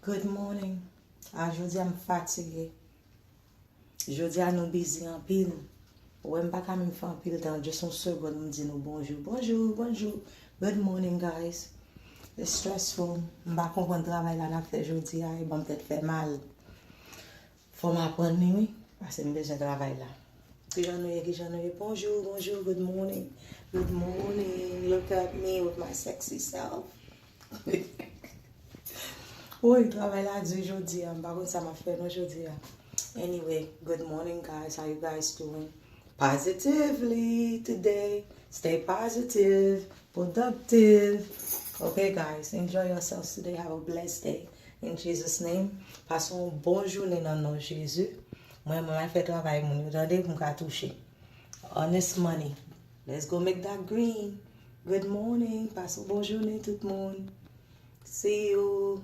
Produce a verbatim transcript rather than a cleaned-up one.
Good morning. A, jodi a m fatige. Jodi a nou busy anpil. Ou wè m pa ka menm fè anpil tan, just yon segonn m di nou bonjou. Bonjou, bonjou. Good morning, guys. It's stressful. M pa konprann travay la n ap fè jodi a, e ban m tèt fè mal. Fò m aprann li, wi. Paske m bezwen travay la. Kijan nou ye, kijan nou ye? Bonjou, bonjou, good morning. Good morning. Look at me with my sexy self. Woy, travay la di jodi a. M pa konn sa m ap fè non jodi a. Anyway, good morning, guys. How you guys doing? Positively today. Stay positive, productive. Okay, guys, enjoy yourselves today. Have a blessed day. In Jesus' name. Pase yon bon jounen nan non Jezi. Mwen, mwen al fè travay moun yo, tande, pou m ka touche. Honest money. Let's go make that green. Good morning. Pase yon bon jounen, tout moun. See you.